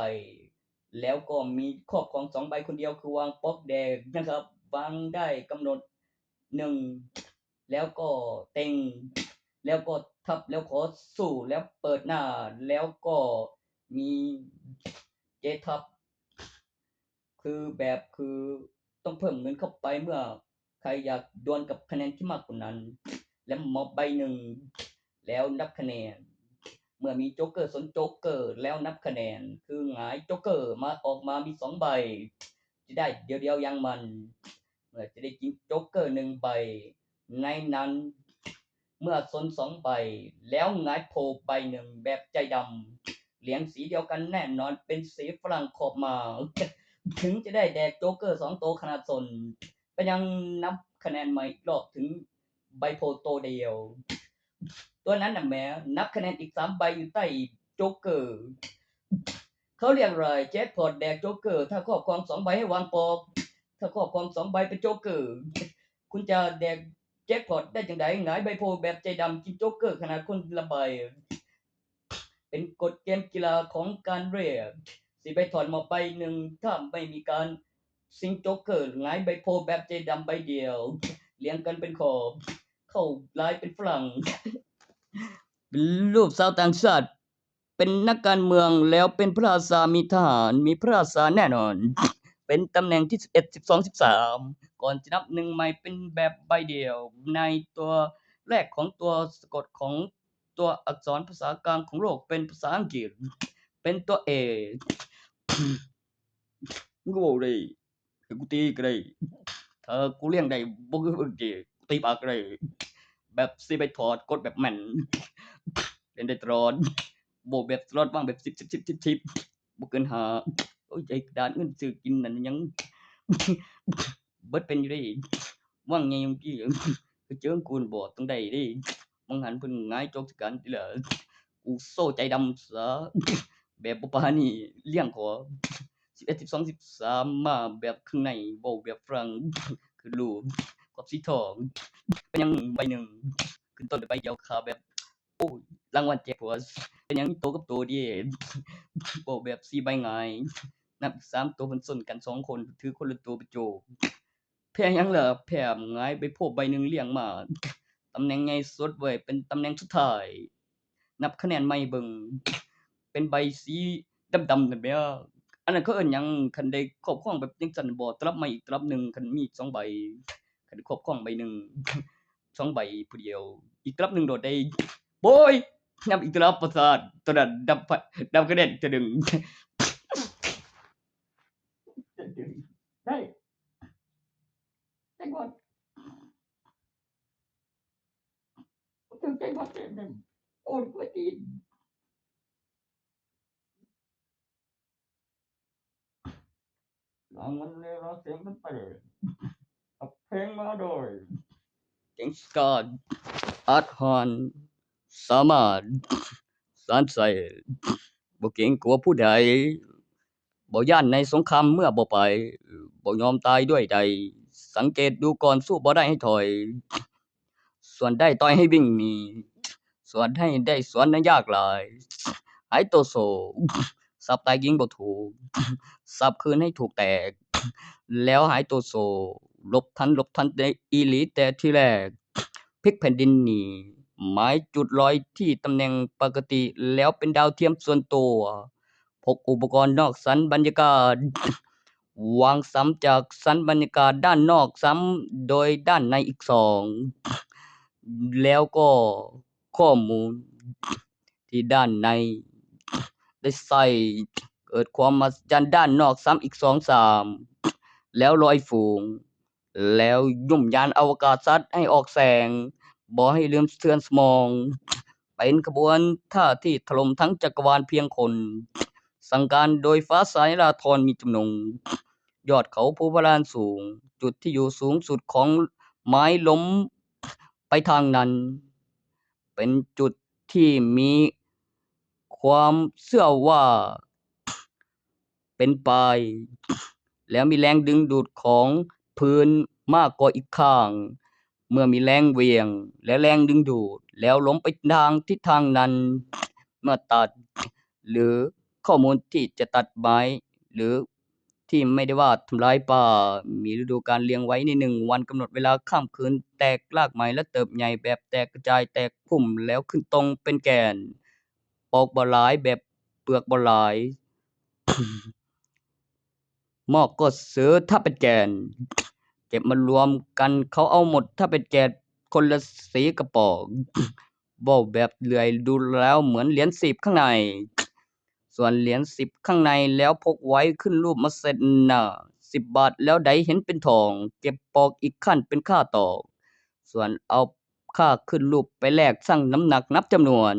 ແລ້ວກໍມີຄອບຄອງສອງໃບຄົນດຽວ ຄືວາງປອກແດງນະຄັບ ວາງໄດ້ກຳນົດໜຶ່ງ ແລ້ວກໍເຕັງ ແລ້ວກໍທັບ ແລ້ວຂໍສູ້ ແລ້ວເປີດໜ້າ ແລ້ວກໍມີເຈທັບ ຄືແບບ ຄືຕ້ອງເພີ່ມເງິນເຂົ້າໄປເມື່ອໃຄຢາກດວນກັບຄະແນນທີ່ມາກກວ່ານັ້ນ ແລະ ມອບໃບໜຶ່ງ ແລ້ວນັບຄະແນນ. ເມື່ອມີໂຈກເກີ ສວນໂຈກເກີ ແລ້ວນັບຄະແນນ ຄືຫງາຍໂຈກເກີມາ ອອກມາມີສອງໃບ ຈະໄດ້ດຽວໆຢ່າງມັນ. ເມື່ອຈະໄດ້ຈິງໂຈກເກີໜຶ່ງໃບ ໃນນັ້ນ ເມື່ອຊົນສອງໃບ ແລ້ວຫງາຍໂພໃບໜຶ່ງແບບໃຈດຳ ຫຼຽງສີດຽວກັນແນ່ນອນ ເປັນສີຝຣັ່ງຂອບມາ ເຖິງຈະໄດ້ແດກໂຈກເກີສອງໂຕຂະໜາດຊົນ ເປັນຫຍັງນັບຄະແນນໃໝ່ອີກລອບເຖິງໃບໂພໂຕດຽວ ຕົວນັ້ນນະແມ ນັບຄະແນນອີກສາມໃບຢູ່ໃຕ້ໂຈກເກີ ເຂົາຮຽກວ່າແຈັກພອດແດກໂຈກເກີ ຖ້າຄອບຄອງສອງໃບໃຫ້ວາງປອກ ຖ້າຄອບຄອງສອງໃບເປັນໂຈກເກີ ຄຸນຈະແດກແຈັກພອດໄດ້ຈັ່ງໃດ? ຫງາຍໃບໂພແບບໃຈດຳ ກິນໂຈກເກີຂະໜາດຄົນລະໃບ. ເປັນກົດເກມກິລາຂອງການເລກ ສີ່ໃບ ຖອນມອບໃບໜຶ່ງ ຖ້າໄມ່ມີການຊິງໂຈກເກີ ຫງາຍໃບໂພແບບໃຈດຳໃບດຽວ ລຽງກັນເປັນຂອບ ເຂົ້າລາຍເປັນຝຣັ່ງ ເປັນຮູບຊາວຕ່າງຊາດ ເປັນນັກການເມືອງ ແລ້ວເປັນພະລາຊາ ມີທະຫານ ມີພະລາຊາແນ່ນອນ ເປັນຕຳແໜ່ງທີສິບເອັດ ສິບສອງ ສິບສາມ ກ່ອນຈະນັບໜຶ່ງໃໝ່ເປັນແບບໃບດຽວ ໃນຕົວແລກຂອງຕົວສະກົດຂອງຕົວອັກສອນພາສາກາງຂອງໂລກເປັນພາສາອັງກິດ ເປັນຕົວເອ ມຶງກໍເວົ້າໄດ້ ໃຫ້ກູຕີກໍໄດ້ ຖ້າກູລຽງໄດ້ ບໍ່ຄືເບິ່ງເກ ກູຕີປາກກໍໄດ້ ແບບຊິໄປຖອດກົດແບບແມ່ນ ເຫຼັ້ນໄດ້ຕະຫຼອດ ບໍ່ແບບສະລັອດວາງແບບສິບ ສິບ ສິບ ສິບ ບໍ່ເກີນຫ້າ ໂອ້ຍ ໃຈກະດາດເງິນຊື້ກິນນັ້ນຫຍັງ ເບິດເປັນຢູ່ເດ້ ວາງໃຫຍ່ຈັ່ງຊີ້ ຄືເຈີງກູນບໍ່ ຕ້ອງໄດ້ເດ້ ມັງຫັນເພິ່ນຫງາຍຈອກໃສ່ກັນຕິລະ ກູໂຊໃຈດຳຊະ ແບບບໍ່ປານີ ລຽງຂໍ ສິບເອັດ ສິບສອງ ສິບສາມ ມາແບບເຄິ່ງໃນ ເວົ້າແບບຝຣັ່ງ ຄືລູກກອບສີທອງ ເປັນຫຍັງໃບໜຶ່ງ ຂຶ້ນຕົ້ນໄດ້ໃບດຽວ ຄາແບບ ໂອ້ຍ ລາງວັນແຈັກພອດ ເປັນຫຍັງໂຕກັບໂຕເດ້ ເວົ້າແບບສີ່ໃບຫງາຍ ນັບອີກສາມໂຕ ເພິ່ນຊົນກັນສອງຄົນ ຖືຄົນລະໂຕໄປໂຈກ ແພ້ຫຍັງລະ ແພ້ຫງາຍໃບໂພໃບໜຶ່ງລຽງມາ ຕຳແໜ່ງໃຫຍ່ສຸດເວີຍ ເປັນຕຳແໜ່ງສຸດທ້າຍ ນັບຄະແນນໃໝ່ເບິ່ງ ເປັນໃບສີດຳໆນັ້ນແໝ ອັນນັ້ນເຂົາເອີ້ນຫຍັງ ຄັນໄດ້ຄອບຄອງແບບຈັ່ງຊັ້ນບໍ ຕະລັບໃໝ່ອີກຕະລັບໜຶ່ງ ຄັນມີສອງໃບ ຄັນໄດ້ຄອບຄອງໃບໜຶ່ງ ສອງໃບຜູ້ດຽວ ອີກຕະລັບໜຶ່ງໂດດໄດ້ ໂອ້ຍ ນັບອີກຕະລັບປະສາດ ໂຕນັ້ນນັບ ນັບຄະແນນອີກເທື່ອໜຶ່ງ ໄດ້ ໄດ້ກ່ອນ ຖືກໃຈບັກເຕັມໜຶ່ງ ໂອນກວຍຕີນ ລາງວັນແລລາເສງກັນໄປ ຮັບແພງມາໂດຍ ເກັ່ງສະກາດ ອາດຫານ ສາມາດ ສານໄຊ ບໍ່ເກງກົວຜູ້ໃດ ບໍ່ຢ້ານໃນສົງຄາມເມື່ອບໍ່ໄປ ບໍ່ຍອມຕາຍດ້ວຍໃດ ສັງເກດດູກ່ອນສູ້ບໍ່ໄດ້ໃຫ້ຖອຍ ສ່ວນໄດ້ຕ່ອຍໃຫ້ວິ່ງໜີ ສ່ວນໃຫ້ໄດ້ສວນໃນຍາກຫຼາຍ ຫາຍໂຕໂສ ສັບຕາຍຍິງບໍ່ຖືກ ສັບຄືນໃຫ້ຖືກແຕກ ແລ້ວຫາຍໂຕໂສ ຫຼົບທັນ ຫຼົບທັນໄດ້ອີ່ຫຼີແຕ່ທີແລກ ພລິກແຜ່ນດິນໜີ ໝາຍຈຸດລອຍທີ່ຕຳແໜ່ງປົກກະຕິ ແລ້ວເປັນດາວທຽມສ່ວນຕົວ ພກອຸປະກອນນອກສັນບັນຍາກາດ ວາງຊ້ຳຈາກສັນບັນຍາກາດດ້ານນອກຊ້ຳໂດຍດ້ານໃນອີກສອງ ແລ້ວກໍຂໍ້ມູນທີ່ດ້ານໃນໄດ້ໃສ່ ເກີດຄວາມມະຫັດສະຈັນດ້ານນອກຊ້ຳອີກສອງສາມ ແລ້ວລອຍຝູງ ແລ້ວຫຍຸ້ມຍານອະວະກາດສັດໃຫ້ອອກແສງ ບໍ່ໃຫ້ລືມເຊື່ອນສະໝອງ ເປັນຂະບວນທ່າທີ່ຖະຫຼົ່ມທັງຈັກກະວານພຽງຄົນ ສັ່ງການໂດຍຟ້າສາຍນາທອນມີຈຳນົງ ຍອດເຂົາພູພະລານສູງ ຈຸດທີ່ຢູ່ສູງສຸດຂອງໝາຍລົມໄປທາງນັ້ນ ເປັນຈຸດທີ່ມີຄວາມເຊື່ອວ່າ ເປັນປາຍ ແລ້ວມີແຮງດຶງດູດຂອງພື້ນມາກກວ່າອີກຂ້າງ. ເມື່ອມີແຮງຫວ່ຽງ ແລະ ແຮງດຶງດູດ ແລ້ວລົມໄປທາງທິດທາງນັ້ນ, ເມື່ອຕັດ ຫຼື ຂໍ້ມູນທີ່ຈະຕັດໄມ້ ຫຼື ທີ່ໄມ່ໄດ້ວ່າທຳລາຍປ່າ, ມີລະດູການລ້ຽງໄວ້ໃນໜຶ່ງວັນ, ກຳນົດເວລາຂ້າມຄືນ, ແຕກລາກໄມ້ ແລະ ເຕີບໃຫຍ່ແບບແຕກກະຈາຍ, ແຕກພຸ້ມ ແລ້ວຂຶ້ນຕົງເປັນແກ່ນ, ປອກບໍ່ຫຼາຍ ແບບເປືອກບໍ່ຫຼາຍ. ໝອກກໍຊື້ຖ້າເປັນແກ່ນ ເກັບມາລວມກັນ ເຂົາເອົາໝົດຖ້າເປັນແກ່ນ ຄົນລະສີ່ກະປອກ. ເວົ້າແບບເລື່ອຍດູແລ້ວເໝືອນຫຼຽນສິບຂ້າງໃນ, ສ່ວນຫຼຽນສິບຂ້າງໃນແລ້ວພົກໄວ້ຂຶ້ນຮູບມາເຊັດໜ້າສິບບາດ ແລ້ວໃດເຫັນເປັນທອງ ເກັບປອກອີກຂັ້ນເປັນຄ່າຕອກ, ສ່ວນເອົາ ຄ່າຂຶ້ນຮູບໄປແລກຊັ່ງນ້ຳໜັກນັບຈຳນວນ,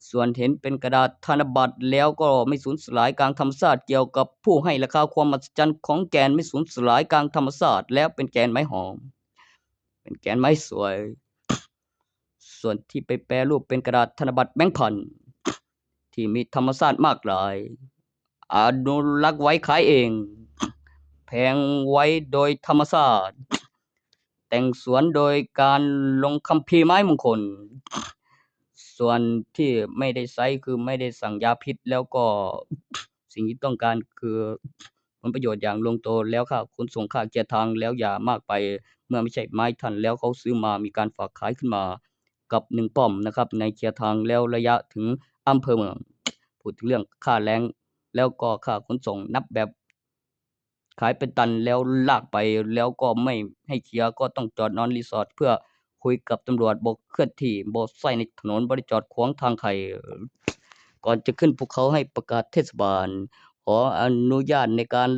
ສ່ວນເຫັນເປັນກະດາດທະນະບັດແລ້ວກໍໄມ່ສູນສະຫຼາຍກາງທຳມະຊາດ ກ່ຽວກັບຜູ້ໃຫ້ລາຄາຄວາມມະຫັດສະຈັນຂອງແກ່ນໄມ້ສູນສະຫຼາຍກາງທຳມະຊາດ ແລ້ວເປັນແກ່ນໄມ້ຫອມ ເປັນແກ່ນໄມ້ສວຍ, ສ່ວນທີ່ໄປແປຮູບເປັນກະດາດທະນະບັດແບງພັນ ທີ່ມີທຳມະຊາດມາກຫຼາຍ ອະນຸລັກໄວ້ຂາຍເອງ, ແຜງໄວ້ໂດຍທຳມະຊາດ, ແຕ່ງສວນໂດຍການລົງຄຳພີໄມ້ມົງຄົນ, ສ່ວນທີ່ໄມ່ໄດ້ໃຊ້ຄືໄມ່ໄດ້ສັງຢາພິດ ແລ້ວກໍສິ່ງທີ່ຕ້ອງການຄືຜົນປະໂຫຍດຢ່າງລົງໂຕ ແລ້ວຄ່າຂົນສົ່ງ, ຄ່າເຄຍທາງ ແລ້ວຢ່າມາກໄປ ເມື່ອໄມ່ໃຊ້ໄມ້ທັນ ແລ້ວເຂົາຊື້ມາ ມີການຝາກຂາຍຂຶ້ນມາ ກັບໜຶ່ງປ້ອມນະຄັບ ໃນເຄຍທາງແລ້ວໄລຍະເຖິງອຳເພີເມືອງ. ພູດເຖິງເລື່ອງຄ່າແຮງ ແລ້ວກໍຄ່າຂົນສົ່ງ ນັບແບບຂາຍເປັນຕັນແລ້ວລາກໄປ ແລ້ວກໍໄມ່ໃຫ້ເຄຍ ກໍຕ້ອງຈອດນອນຣີສອດເພື່ອຄຸຍກັບຕຳຫຼວດ. ບໍ່ເຄື່ອນທີ່, ບໍ່ໃຊ້ໃນຖະໜົນ, ບໍ່ໄດ້ຈອດຂວາງທາງໃຜ. ກ່ອນຈະຂຶ້ນພູເຂົາໃຫ້ປະກາດເທດສະບານ ຂໍອະນຸຍາດໃນການ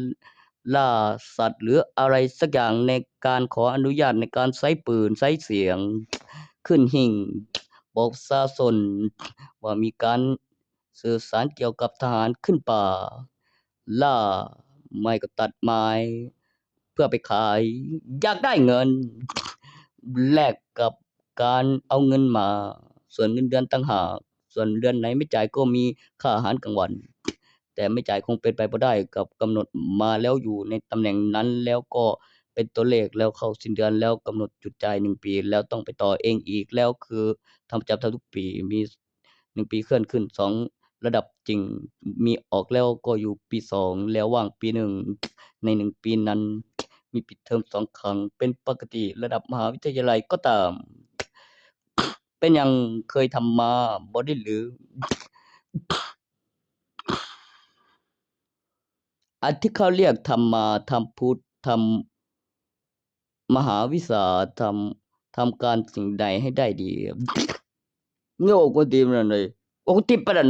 ລ່າສັດ ຫຼື ອະໄລສັກຢ່າງ ໃນການຂໍອະນຸຍາດໃນການໃຊ້ປືນໃຊ້ສຽງ ຂຶ້ນຫິ້ງບອກປະຊາຊົນວ່າມີການສື່ສານກ່ຽວກັບທະຫານຂຶ້ນປ່າ ລ່າໄມ້ກໍຕັດໄມ້ເພື່ອໄປຂາຍ ຢາກໄດ້ເງິນ ແລກກັບການເອົາເງິນມາ ສ່ວນເງິນເດືອນຕ່າງຫາກ ສ່ວນເດືອນໃດໄມ່ຈ່າຍກໍມີຄ່າອາຫານກາງວັນ. ແຕ່ໄມ່ຈ່າຍຄົງເປັນໄປບໍ່ໄດ້ ກັບກຳນົດມາແລ້ວຢູ່ໃນຕຳແໜ່ງນັ້ນ ແລ້ວກໍເປັນຕົວເລກ ແລ້ວເຂົ້າສິ້ນເດືອນ ແລ້ວກຳນົດຢຸດຈ່າຍໜຶ່ງປີ ແລ້ວຕ້ອງໄປຕໍ່ເອງອີກ ແລ້ວຄືທຳປະຈຳທຸກປີ ມີໜຶ່ງປີເຄື່ອນຂຶ້ນສອງລະດັບຈຶ່ງມີອອກ ແລ້ວກໍຢູ່ປີສອງ ແລ້ວວ່າງປີໜຶ່ງ ໃນໜຶ່ງປີນັ້ນມີປິດເທີມສອງຄັ້ງ ເປັນປົກກະຕິລະດັບມະຫາວິທະຍາໄລກໍຕາມ. ເປັນຫຍັງເຄີຍທຳມາບໍ່ໄດ້ຫຼື? ອັນທີ່ເຂົາລຽກທຳມາ ທຳພຸດ ທຳມະຫາວິຊາ ທຳ ທຳການສິ່ງໃດໃຫ້ໄດ້ດີ. ໂຍກວ່າຕິບນັ້ນເລີຍ ໂອ້ ຕິບປານນັ້ນ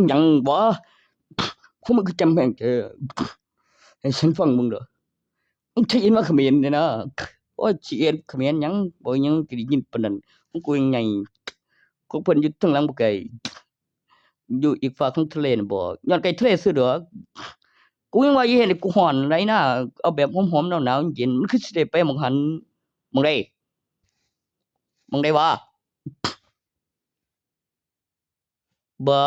ຫຍັງວະ? ຂອງມຶງຄືຈຳແມ່ນແທ້ ໃຫ້ສັນຟັງເບິ່ງເດີ້. ມຶງຊິເອັນມາຂະເໝນນີ້ນະ. ໂອ້ຍ ຊິເອັນຂະເໝນຫຍັງ ບໍ່ຫຍັງ ຊິໄດ້ຍິນປານນັ້ນ. ຂອງກູຍັງໃຫຍ່ ຂອງເພິ່ນຢູ່ທາງຫຼັງບໍ່ໄກ ຢູ່ອີກຟາກຂອງທະເລນະບໍ ຍ້ອນໃກ້ທະເລສຸດດອກ. ກູຍັງວ່າອີເຫັນໃຫ້ກູຮ້ອນໄດນະ ເອົາແບບຫອມໆ ໜາວໆ ເຢັນໆ ມັນຄືຊິໄດ້ໄປໝ່ອງຫັ້ນ ໝ່ອງໃດ ໝ່ອງໃດວະ? ບໍ່.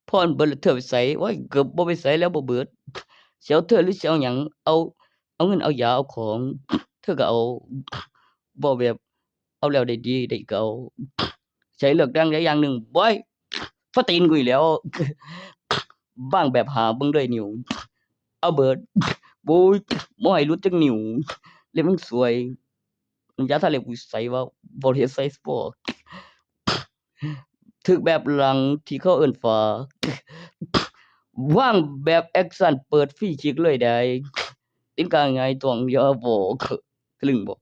ພອນເບີດແລ້ວເທີໄປໃສ? ໂອ້ຍ ເກີບບໍ່ໄປໃສແລ້ວ ບໍ່ເບີດ. ຊິເອົາເທີຫຼືຊິເອົາຫຍັງ? ເອົາ ເອົາເງິນເອົາຢາເອົາຂອງ ເທີກໍເອົາ. ເວົ້າແບບເອົາແລ້ວໄດ້ດີໄດ້ເກົ່າ. ໃຊ້ເລືອກຢ່າງໃດຢ່າງໜຶ່ງ. ໂອ້ຍ ຟາຕີນກູອີກແລ້ວ. ວາງແບບຫາເບິ່ງເລີຍນິ້ວ. ເອົາເບີດ. ໂອ້ຍ ບໍ່ໃຫ້ຫຼຸດຈັກນິ້ວ. ເລັບມັນສວຍ. ນ້ຳຢາທາເລັບກູໃສວະ? ບໍ່ໄດ້ໃສ່ສະເພາະ ຖືກແບບຫຼັງທີ່ເຂົາເອີ້ນຝາ ວາງແບບແອັກຊັນເປີດຟຣີຄິກເລີຍໄດ໋. ຕີນກາຫງາຍທ້ອງຢ່າບອກ ທະລຶ່ງບໍ?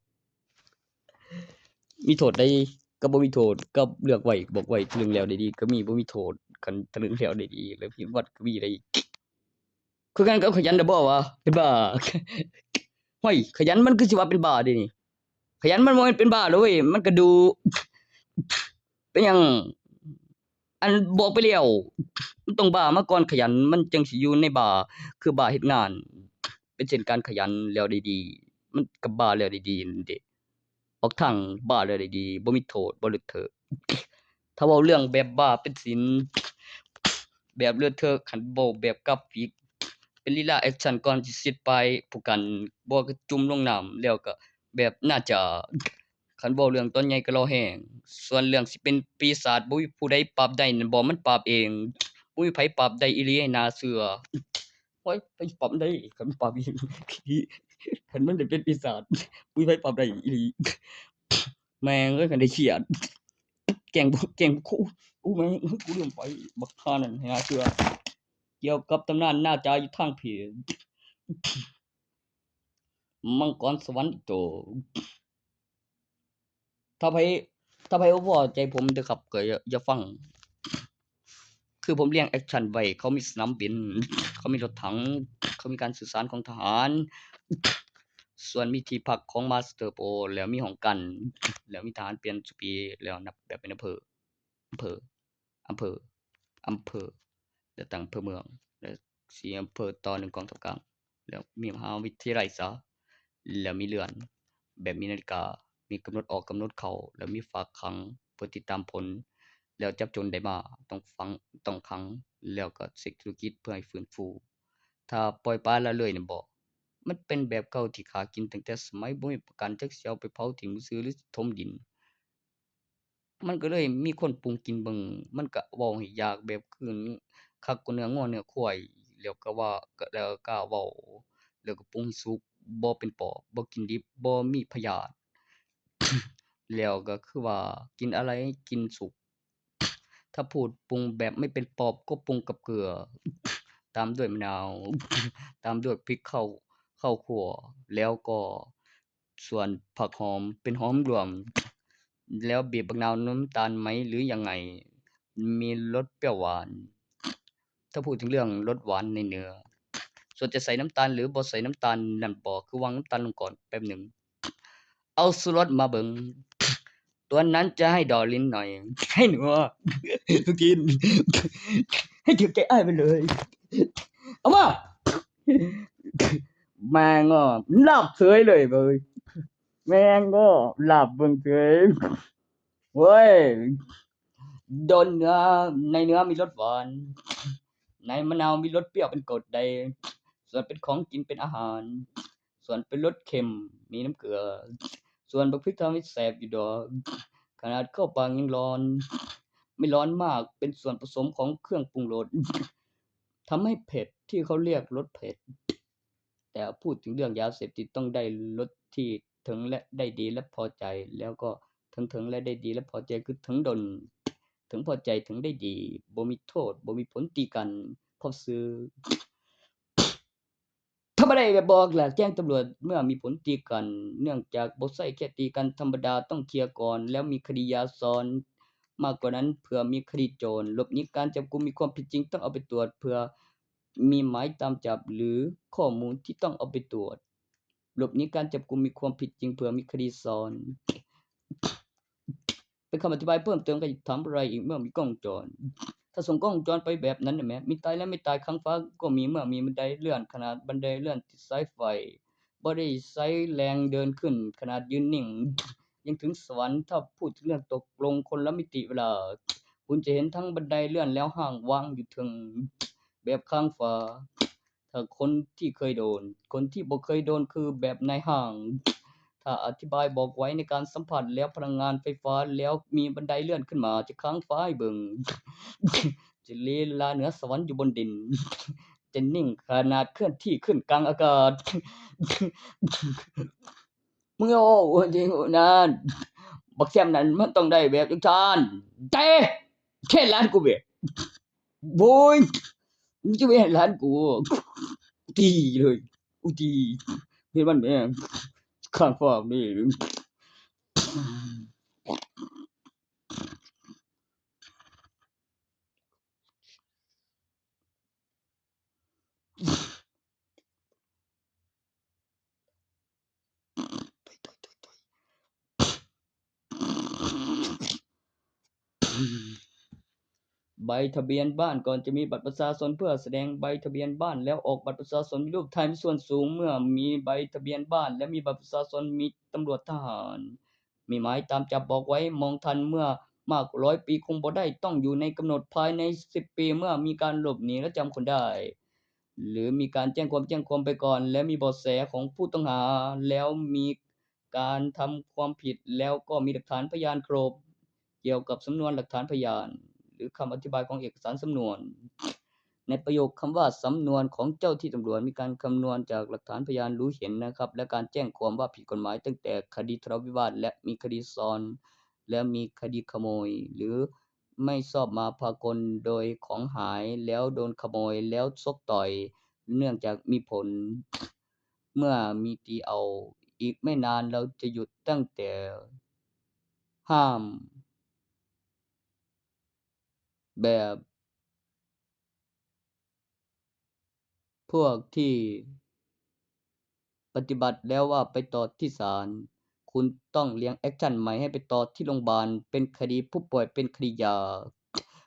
ມີໂທດໃດ໋ ກັບບໍ່ມີໂທດ ກັບເລືອກໄວ້ ບອກໄວ້ ທະລຶ່ງແລ້ວໄດ້ດີ ກໍມີ ບໍ່ມີໂທດ ຄັນທະລຶ່ງແລ້ວໄດ້ດີ ແລ້ວພິມວັດກໍມີໄດ໋. ຄືກັນກັບຂະຫຍັນເດ້ບໍ່ວະ ເປັນບ້າ. ຫ້ວຍ ຂະຫຍັນມັນຄືຊິວ່າເປັນບ້າເດນີ້. ຂະຫຍັນມັນບໍ່ແມ່ນເປັນບ້າເດ້ເວີຍ ມັນກະດຸ. ເປັນຫຍັງ ອັນບອກໄປແລ້ວ ມັນຕ້ອງບ້າມາກ່ອນ ຂະຫຍັນມັນຈັ່ງຊິຢູ່ໃນບ້າ ຄືບ້າເຮັດງານ ເປັນເຊັ່ນການຂະຫຍັນແລ້ວໄດ້ດີ ມັນກະບ້າແລ້ວໄດ້ດີນັ້ນເດ. ອອກທາງບ້າແລ້ວໄດ້ດີ ບໍ່ມີໂທດ ບໍ່ເລີດເທີະ. ຖ້າເວົ້າເລື່ອງແບບບ້າເປັນສິນ ແບບເລີດເທີະ ຄັນເວົ້າແບບກາຟິກ ເປັນລີລາແອັກຊັນກ່ອນຊິຊິດປາຍຜູ້ກັນ ບໍ່ກະຈຸ່ມລົງນ້ຳ ແລ້ວກະແບບໜ້າຈະ ຄັນເວົ້າເລື່ອງຕອນໃຫຍ່ກະຫຼໍ່ແຮງ. ສ່ວນເລື່ອງຊິເປັນປີສາດ ບໍ່ມີຜູ້ໃດປາບໄດ້ນັ້ນບໍ ມັນປາບເອງ. ບໍ່ມີໃຜປາບໄດ້ອີ່ຫຼີ ໜ້າເຊື່ອ. ໂອ້ຍ ໃຜປາບໄດ້ ຄັນປາບອີ່ຫຼີ ຄັນມັນໄດ້ເປັນປີສາດ ບໍ່ມີໃຜປາບໄດ້ອີ່ຫຼີ. ແມ່ງເອີຍ ຄັນໄດ້ຄຽດ ແກ້ງ ແກ້ງຄູ ໂອ້ ແມ່ງ ກູລືມໄປ ບັກຫ່ານັ້ນ ໃຫ້ໜ້າເຊື່ອ. ກ່ຽວກັບຕຳນານໜ້າຈະຢູ່ທາງເພຈ ມັງກອນສະຫວັນອີກໂຕ. ຖ້າໃຜ ຖ້າໃຜບໍ່ພໍໃຈຜົມເດີຄັບ ກໍຢ່າ ຢ່າຟັງ. ຄືຜົມລຽງແອັກຊັນໄວ້ ເຂົາມີສະໜາມບິນ ເຂົາມີລົດຖັງ ເຂົາມີການສື່ສານຂອງທະຫານ ສ່ວນມີທີ່ພັກຂອງມາສເຕີໂປ ແລ້ວມີຫ້ອງການ ແລ້ວມີທະຫານປ່ຽນສູ່ປີ ແລ້ວນັບແບບເປັນອຳເພີ ອຳເພີ ອຳເພີ ອຳເພີ ແລ້ວຕັ້ງອຳເພີເມືອງ ແລ້ວສີ່ອຳເພີຕໍ່ໜຶ່ງກອງທັບກາງ ແລ້ວມີມະຫາວິທະຍາໄລສາ ແລ້ວມີເຮືອນແບບມີນາລິກາ ມີກຳນົດອອກກຳນົດເຂົ້າ ແລ້ວມີຝາກຂັງເພື່ອຕິດຕາມຜົນ ແລ້ວຈັບໂຈນໄດ້ມາຕ້ອງຝັງ ຕ້ອງຂັງ ແລ້ວກໍເຊັກທຸລະກິດເພື່ອໃຫ້ຟື້ນຟູ. ຖ້າປ່ອຍປະລະເລີຍນີ້ບໍ ມັນເປັນແບບເກົ່າທີ່ຂ້າກິນຕັ້ງແຕ່ສະໄໝບໍ່ມີປະກັນ ຈັກຊິເອົາໄປເຜົາຖິ້ມຊື່ ຫຼື ຖົມດິນ. ມັນກໍເລີຍມີຄົນປຸງກິນເບິ່ງ ມັນກະເວົ້າໃຫ້ຢາກແບບຄືນຄັກກວ່າເນື້ອງົວເນື້ອຄວາຍ ແລ້ວກະວ່າ ແລ້ວກະເວົ້າ ແລ້ວກະປຸງໃຫ້ສຸກ ບໍ່ເປັນປອບ ບໍ່ກິນດິບ ບໍ່ມີພະຍາດ ແລ້ວກະຄືວ່າກິນອະໄລກິນສຸກ. ຖ້າພູດປຸງແບບໄມ່ເປັນປອບກໍປຸງກັບເກືອ ຕາມດ້ວຍມະນາວ ຕາມດ້ວຍພິກເຂົ້າ ເຂົ້າຂົ້ວ ແລ້ວກໍ ສ່ວນຜັກຫອມເປັນຫອມລວມ ແລ້ວບີບບັກນາວ ນ້ຳຕານໄໝ ຫຼື ຍັງໄງ ມີລົດປ່ຽວຫວານ. ຖ້າພູດເຖິງເລື່ອງລົດຫວານໃນເນື້ອ ສ່ວນຈະໃສ່ນ້ຳຕານ ຫຼື ບໍ່ໃສ່ນ້ຳຕານນັ້ນບໍ ຄືວາງນ້ຳຕານລົງກ່ອນແປັບໜຶ່ງ ເອົາຊູລົດມາເບິ່ງ ຕົວນັ້ນຈະໃຫ້ດໍລິນໜ້ອຍ ໃຫ້ໜັວ ກິນ ໃຫ້ຖືກໃຈອ້າຍໄປເລີຍ ເອົາມາ ແມງກໍລາບເສີຍເລີຍເວີຍ ແມງກໍລາບເບິ່ງເສີຍເວີຍ. ດົນເນື້ອ ໃນເນື້ອມີລົດຫວານ ໃນມະນາວມີລົດປ່ຽວເປັນກົດໄດ ສ່ວນເປັນຂອງກິນເປັນອາຫານ ສ່ວນເປັນລົດເຄັມມີນ້ຳເກືອ ສ່ວນບັກພິກທຳອິດແສບຢູ່ດອກ ຂະໜາດເຂົ້າປາກຍັງຮ້ອນ ໄມ່ຮ້ອນມາກ ເປັນສ່ວນປະສົມຂອງເຄື່ອງປຸງລົດ ທຳໃຫ້ເຜັດ ທີ່ເຂົາລຽກລົດເຜັດ. ແຕ່ພູດເຖິງເລື່ອງຢາເສບຕິດ ຕ້ອງໄດ້ລົດທີ່ເຖິງ ແລະ ໄດ້ດີ ແລະ ພໍໃຈ ແລ້ວກໍເຖິງ ເຖິງ ແລະ ໄດ້ດີ ແລະ ພໍໃຈ ຄືເຖິງດົນ ເຖິງພໍໃຈ ເຖິງໄດ້ດີ ບໍ່ມີໂທດ ບໍ່ມີຜົນຕີກັນ ເພາະຊື່ ຖ້າບໍ່ໄດ້ແບບບອກ ແລະ ແຈ້ງຕຳຫຼວດເມື່ອມີຜົນຕີກັນ ເນື່ອງຈາກບໍ່ໃຊ້ແຄ່ຕີກັນທຳມະດາ ຕ້ອງເຄຍກ່ອນ ແລ້ວມີຄະດີຢ່າຊ້ອນ ມາກກວ່ານັ້ນ ເພື່ອມີຄະດີໂຈນ ຫຼົບໜີການຈັບກຸມ ມີຄວາມຜິດຈິງຕ້ອງເອົາໄປຕວດ ເພື່ອມີໝາຍຕາມຈັບ ຫຼື ຂໍ້ມູນທີ່ຕ້ອງເອົາໄປຕວດ ຫຼົບໜີການຈັບກຸມ ມີຄວາມຜິດຈິງ ເພື່ອມີຄະດີຊ້ອນ. ເປັນຄຳອະທິບາຍເພີ່ມເຕີມ ໃຜຢາກຖາມອະໄລອີກ ເມື່ອມີກ້ອງວົງຈອນ ຖ້າສົ່ງກ້ອງວົງຈອນໄປແບບນັ້ນນະແມະ ມີຕາຍແລ້ວມີຕາຍຄ້າງຟ້າກໍມີ ເມື່ອມີບັນໄດເລື່ອນ ຂະໜາດບັນໄດເລື່ອນຕິດສາຍໄຟ ບໍ່ໄດ້ໃຊ້ແຮງເດີນຂຶ້ນ ຂະໜາດຢືນນິ່ງຍັງເຖິງສະຫວັນ. ຖ້າພູດເຖິງເລື່ອງຕົກລົງຄົນລະມິຕິເວລາ ຄຸນຈະເຫັນທັງບັນໄດເລື່ອນແລ້ວຮ່າງວາງຢູ່ເທິງ ແບບຄ້າງຟ້າ. ຖ້າຄົນທີ່ເຄີຍໂດນ ຄົນທີ່ບໍ່ເຄີຍໂດນຄືແບບນາຍຮ່າງ. ຖ້າອະທິບາຍບອກໄວ້ໃນການສຳຜັດແລ້ວພະລັງງານໄຟຟ້າ ແລ້ວມີບັນໄດເລື່ອນຂຶ້ນມາ ຈະຄ້າງຟ້າໃຫ້ເບິ່ງ ຈະລີລາເໜືອສະຫວັນຢູ່ບົນດິນ ຈະນິ່ງຂະໜາດເຄື່ອນທີ່ຂຶ້ນກາງອາກາດ. ມຶງເອົາ ໂອ້ ໂອ້ ນັ້ນ ບັກແຊມນັ້ນມັນຕ້ອງໄດ້ແບບຈັ່ງຊັ້ນ ແຕ່ແຄ່ຫຼານກູແບບ ໂອ້ຍ ມຶງຈະໄປໃຫ້ຫຼານກູ ຕີເລີຍ ອຸຕິ ເຮັດມັນແມ່ງຂ້າງຄອກນີ້. ໃບທະບຽນບ້ານ ກ່ອນຈະມີບັດປະຊາຊົນ ເພື່ອສະແດງໃບທະບຽນບ້ານ ແລ້ວອອກບັດປະຊາຊົນ ມີຮູບຖ່າຍ ມີສ່ວນສູງ ເມື່ອມີໃບທະບຽນບ້ານ ແລະ ມີບັດປະຊາຊົນ ມີຕຳຫຼວດ ທະຫານ ມີໝາຍຕາມຈັບບອກໄວ້ ມອງທັນເມື່ອມາກກວ່າຮ້ອຍປີຄົງບໍ່ໄດ້ ຕ້ອງຢູ່ໃນກຳນົດພາຍໃນສິບປີ ເມື່ອມີການຫຼົບໜີ ແລະ ຈຳຄຸນໄດ້. ຫຼືມີການແຈ້ງຄວາມ ແຈ້ງຄວາມໄປກ່ອນ ແລະມີເບາະແສຂອງຜູ້ຕ້ອງຫາ ແລ້ວມີການທຳຄວາມຜິດ ແລ້ວກໍມີຫຼັກຖານພະຍານຄົບ ກ່ຽວກັບສຳນວນ ຫຼັກຖານພະຍານ ຫຼືຄຳອະທິບາຍຂອງເອກະສານສຳນວນ. ໃນປະໂຫຍກຄຳວ່າສຳນວນຂອງເຈົ້າທີ່ຕຳຫຼວດ ມີການຄຳນວນຈາກຫຼັກຖານພະຍານຮູ້ເຫັນນະຄັບ ແລະການແຈ້ງຄວາມວ່າຜິດກົດໝາຍ ຕັ້ງແຕ່ຄະດີທະເລາະວິວາດ ແລະມີຄະດີຊ້ອນ ແລະມີຄະດີຂະໂມຍ ຫຼື ໄມ່ຊອບມາພາກົນໂດຍຂອງຫາຍ ແລ້ວໂດນຂະໂມຍ ແລ້ວຊົກຕ່ອຍ ເນື່ອງຈາກມີຜົນ ເມື່ອມີຕີເອົາ ອີກໄມ່ນານເຮົາຈະຢຸດຕັ້ງແຕ່ຫ້າມ ແບບ ພວກທີ່ປະຕິບັດແລ້ວວ່າໄປຕໍ່ທີ່ສານ, ຄຸນຕ້ອງລຽງແອັກຊັນໃໝ່ໃຫ້ໄປຕໍ່ທີ່ໂຮງບານ ເປັນຄະດີຜູ້ປ່ວຍ ເປັນຄະດີຢາ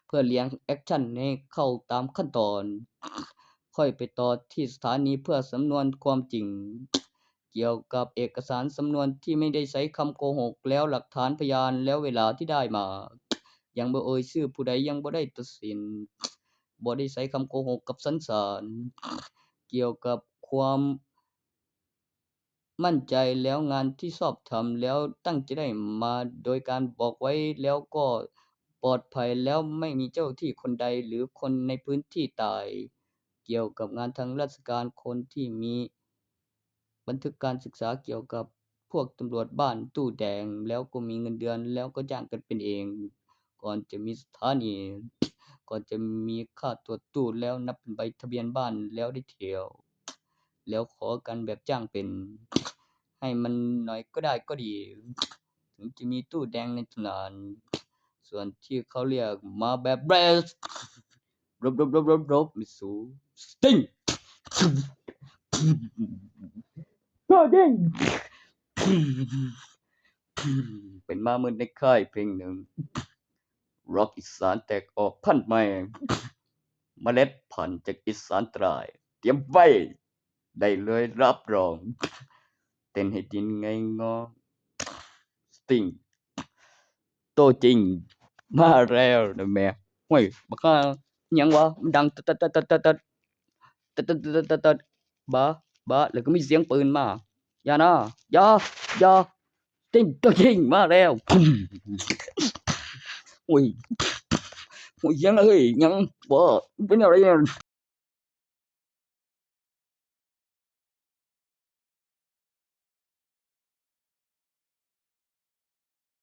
ເພື່ອລຽງແອັກຊັນໃຫ້ເຂົ້າຕາມຂັ້ນຕອນ ຄ່ອຍໄປຕໍ່ທີ່ສະຖານີເພື່ອສຳນວນຄວາມຈິງ ກ່ຽວກັບເອກະສານສຳນວນທີ່ໄມ່ໄດ້ໃຊ້ຄຳໂກຫົກ ແລ້ວຫຼັກຖານພະຍານ ແລ້ວເວລາທີ່ໄດ້ມາ ຍັງບໍ່ເອີ່ຍຊື່ຜູ້ໃດ ຍັງບໍ່ໄດ້ຕັດສິນ ບໍ່ໄດ້ໃຊ້ຄຳໂກຫົກກັບຊັ້ນສານ ກ່ຽວກັບຄວາມໝັ້ນໃຈ ແລ້ວງານທີ່ຊອບທຳ ແລ້ວຕັ້ງໃຈໄດ້ມາໂດຍການບອກໄວ້ ແລ້ວກໍປອດໄພ ແລ້ວໄມ່ມີເຈົ້າທີ່ຄົນໃດ ຫຼື ຄົນໃນພື້ນທີ່ຕາຍ ກ່ຽວກັບງານທາງລາຊະການ ຄົນທີ່ມີ ບັນທຶກການສຶກສາກ່ຽວກັບພວກຕຳຫຼວດບ້ານຕູ້ແດງ ແລ້ວກໍມີເງິນເດືອນ ແລ້ວກໍຈ້າງກັນເປັນເອງ ກ່ອນຈະມີສະຖານີ ກ່ອນຈະມີຄ່າຕົວະຕູ້ ແລ້ວນັບເປັນໃບທະບຽນບ້ານ ແລ້ວໄດ້ທ່ຽວ ແລ້ວຂໍກັນແບບຈ້າງເປັນ ໃຫ້ມັນໜ້ອຍກໍໄດ້ກໍດີ ເຖິງຈະມີຕູ້ແດງໃນຕຳນານ ສ່ວນທີ່ເຂົາລຽກມາແບບເບຣສ ລົບ ລົບ ລົບ ລົບ ລົບ ມິດຊູ ສະຕິງ ໂຕຈິງ ເປັນມາເໝືອນໃນຄ້າຍເພງໜຶ່ງ ລັອກອີສານແຕກອອກພັນໃໝ່ ເມລັດພັນຈາກອີສານໃຕ້ ຕຽມໄວ້ ໄດ້ເລີຍຮັບຮອງ ເຕັ້ນໃຫ້ດິນໄງງໍ ສະຕິງ ໂຕຈິງ ມາແລ້ວນະແມ່. ຫ້ວຍ ບັກຫ່າ ຫຍັງວະ ມັນດັງ ຕັດ ຕັດ ຕັດ ຕັດ ຕັດ ຕັດ ຕັດ ຕັດ ຕັດ ບາ ບາ ແລ້ວກໍມີສຽງປືນມາ ຢ່ານະ ຢ່າ ຢ່າ ຕິງ ໂຕຈິງ ມາແລ້ວ. ໂອ້ຍ ໂອ້ຍ ຫຍັງເອີຍ ຫຍັງ ບໍ່ ເປັນແນວໃດ?